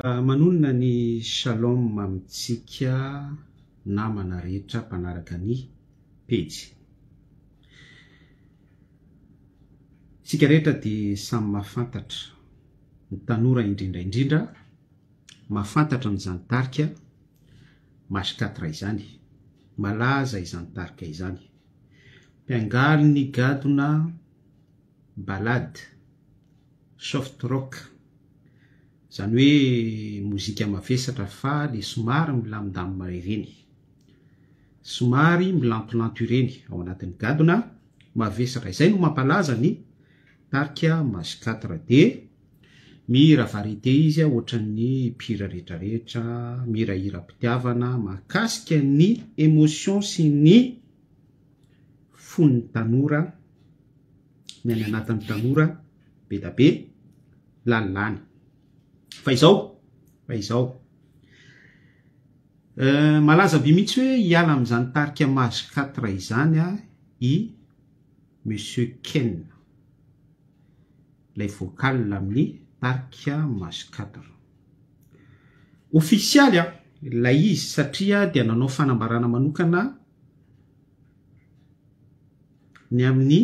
Manonona ny Shalom amintsika namana rehetra mpanaraka ny pejy. Isika rehetra dia samy mahafantatra, ny tanora indrindra indrindra, mahafantatra an'izany tarika Mash quatre izany. Malaza izany tarika izany. Mpiangaly ny gadona ballade, soft rock, Izany hoe mozika mavesatra fa le somary milamindamina ireny. Somary milantolanto ireny ao anatin'ny gadona mavesatra. Izay no mampalaza ny tarika Mash quatre. Dia mihira variété izy ohatran'ny mpihira rehetrarehetra, mihira hiram-pitiavana mahakasika ny émotion sy ny fon'ny tanora, ny any anatin'ny tanora be da be. lalina any. Fa izao, fa izao. Euh, malaza be mihitsy hoe hiala amin'izany tarika Mage 4 izany a i Monsieur Ken. Ilay vocal amin'ny tarika Mage 4. Ofisialy a, ilay izy satria dia nanao fanambarana manokana ny amin'ny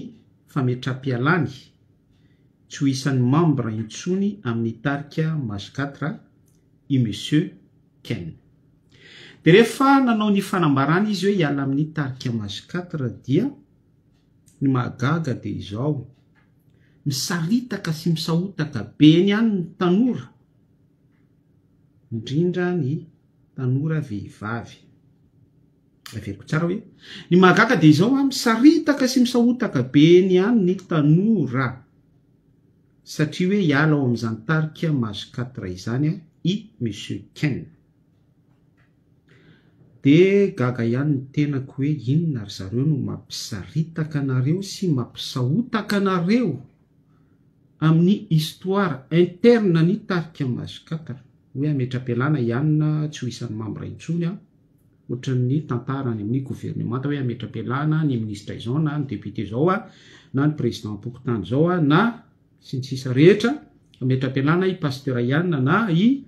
fametram-pialany Tsy ho isan'ny membre intsony amin'ny tarika Mage quatre i Monsieur Ken. Dia rehefa nanao ny fanambarana izy hoe hiala amin'ny tarika Mage quatre dia ny mahagaga dia izao, misaritaka sy misahotaka be eny ihany ny tanora, indrindra ny tanora vehivavy. Averiko tsara hoe, ny mahagaga dia izao an, misaritaka sy misahotaka be eny ihany ny tanora satria hoe hiala ao amin'izany tarika Mage quatre izany i Monsieur Ken. Dia gaga ihany ny tenako hoe inona ry zareo no mampisaritaka anareo sy mampisahotaka anareo amin'ny histoire interne ny tarika Mage quatre. Hoe hametra-pialana i Anna tsy ho isan'ny membre intsony an. Ohatran'ny tantara any amin'ny governemanta hoe hametra-pialana ny minisitra izao na ny député izao na ny président-pokontany izao na sy ny sisa rehetra, hametra-pialana i pasteur Ian na i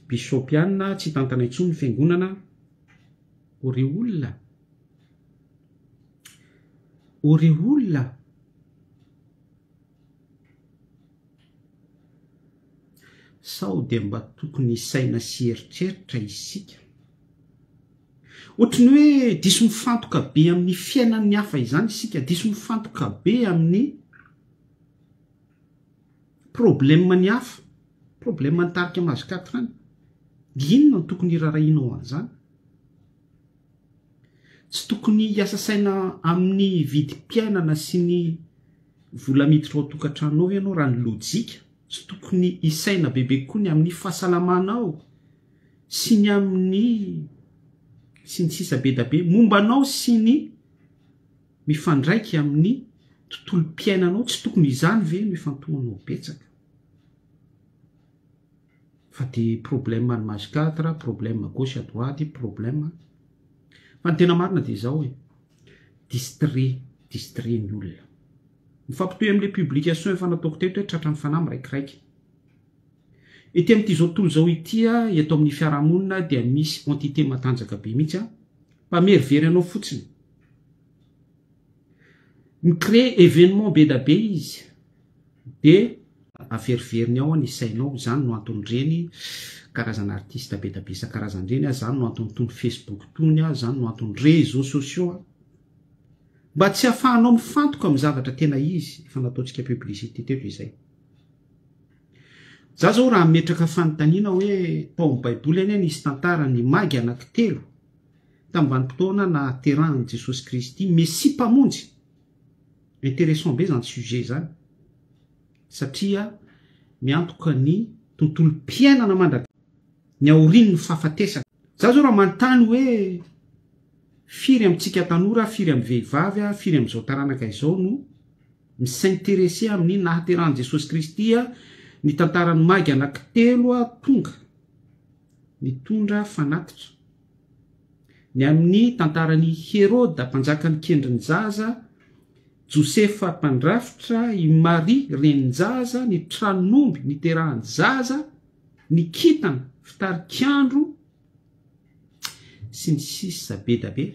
bishop Ian tsy hitantana intsony ny fiangonana. O ry olona! O ry olona! Sao dia mba tokony hisaina sy hieritreritra isika? Ohatry ny hoe diso mifantoka be amin'ny fiainan'ny hafa izany isika, diso mifantoka be amin'ny problème-n'ny hafa, problème-n'ny tarika Mage quatre any. Inona no tokony hiraharahianao an'izany? Tsy tokony hiasa saina amin'ny vidim-piainana sy ny vola miditra ao an-tokantranonao ve ianao raha ny lojika? Tsy tokony hisaina bebe kokoa ny amin'ny fahasalamanao sy ny amin'ny sy ny sisa be da be momba anao sy ny mifandraika amin'ny tontolom-piainanao, tsy tokony izany ve no ifantohanao betsaka? Fa de problème any Mage quatre, problème gauche à droite, problème. Fa ny tena marina de izao e, distrait, distrait ny olona. Mifampitohy amin'ilay publication efa nataoko teto hoe tratran'ny fanahy miraikiraiky. Ety amin'ity izao tontolo izao ity, eto amin'ny fiarahamonina dia misy entité matanjaka be mihitsy, mpamerivery anao fotsiny. Mi-créer événement be da be izy. De averiveriny ao ny sainao, izany no anton'ireny karazana artiste be da be isan-karazany ireny, izany no anton'itony facebook itony, izany no anton'ny réseaux sociaux, mba tsy ahafahanao mifantoka amin'ny zavatra tena izy, efa nataontsika publicité teto izay. Za zao raha hametraka fanontaniana hoe tao amin'ny baiboly anie nisy tantara ny magy anankitelo tamin'ny vanim-potoana nahaterahan'i Jesosy Kristy Mesia Mpamonjy, Interessant be zany sujet zany satria miantoka ny tontolom-piainana mandrakizay ny aorian'ny fahafatesana. Za zao raha manontany hoe firy amintsika tanora, firy amin'ny vehivavy, firy amin'izao taranaka izao no mi-s'interesser amin'ny nahaterahan'i Jesosy Kristy, ny tantaran'ny magy anankitelo tonga nitondra fanatitra. Ny amin'ny tantaran'i Heroda, mpanjaka nikendry ny zaza, Josefa mpandrafitra, i Maria renin-jaza, ny tranon'omby niterahan'ny zaza. ny kintana fitarik'andro sy ny sisa be da be.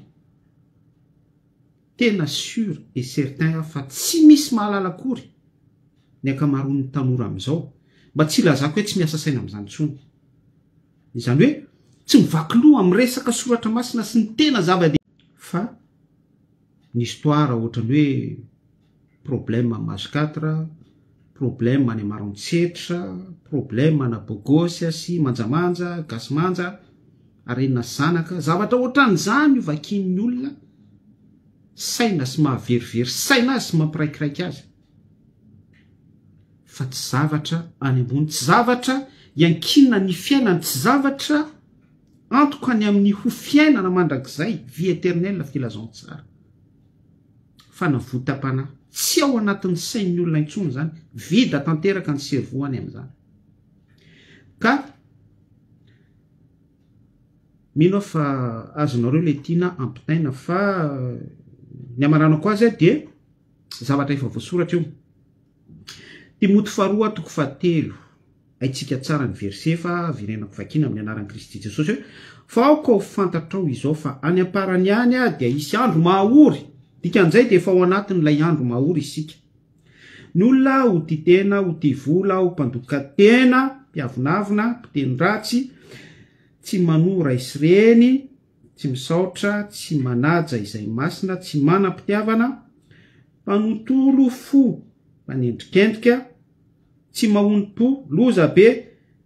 Tena sur et certain aho fa tsy misy mahalala akory ny ankamaroan'ny tanora amin'izao, mba tsy hilazako hoe tsy miasa saina amin'izany intsony. Izany hoe tsy mivaky loha amin'ny resaka soratra masina sy ny tena zava-dehibe fa ny histoire ohatran'ny hoe problème Mage 4, problème any Maroantsetra, problème ana Bogosy sy Manjamanja, Gasy Manja, Arenina sy Zanaka, zavatra ohatran'izany io vakian'ny olona saina sy mahaverivery saina azy sy mampiraikiraiky azy fa tsy zavatra any ambony, tsy zavatra iankinana ny fiainany, tsy zavatra antoka ny amin'ny ho fiainana mandrakizay, vie éternelle filazantsara. Fanavotam-panahy. Tsy ao anatin'ny sain'ny olona intsony izany. Vide tanteraka ny cerveau any amin'izany. Ka mino aho fa azonareo ilay tiana ampitaina fa ny hamaranako azy dia zavatra efa voasoratra io. Timoty faharoa toko fahatelo. Haintsika tsara ny verset fa verenako vakiana amin'ny anaran'i Kristy Jesosy hoe, Fa aoka ho fantatrao izao fa any am-parany any dia hisy andro mahaory. Dikan'izay dia efa ao anatin'ilay andro mahaory isika. Ny olona ho tia tena, ho tia vola, ho mpandoka tena, mpiavonavona, mpiteny ratsy, tsy manoa ray sy reny, tsy misaotra, tsy manaja izay masina, tsy manam-pitiavana, mpanontolo fo, mpanendrikendrika, tsy mahonom-po, loza be,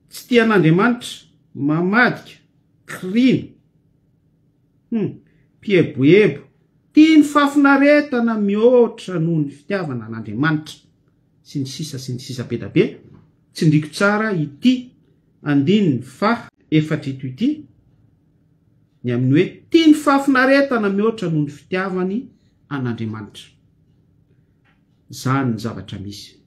tsy tia an'Andriamanitra, mamadika, kiriana, hum, mpieboebo, tia ny fahafinaretana mihoatra noho ny fitiavana an'Andriamanitra, sy ny sisa sy ny sisa be da be, tsindriko tsara ity andininy faha efatra ito ity, ny amin'ny hoe tia ny fahafinaretana mihoatra noho ny fitiavany an'Andriamanitra. Zany ny zavatra misy.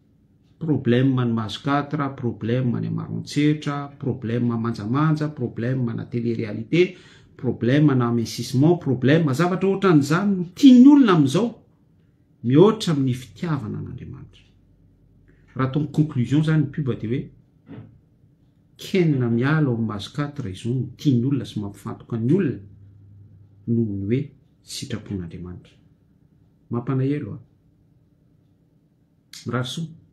Problème ny mahazo 4, problème ny Maroantsetra, problème manjamanja, problème na télé réalité, problème na amincissement, problème zavatra ohatran'izany no tian'ny olona amin'izao mihoatra amin'ny fitiavana an'Andriamanitra. Raha atao conclusion zany ny pub dia hoe Ken miala ao amin'ny mahazo 4 izao no tian'ny olona sy mampifantoka ny olona noho ny hoe sitrapon'Andriamanitra. Mampanahelo a! Mirary soa.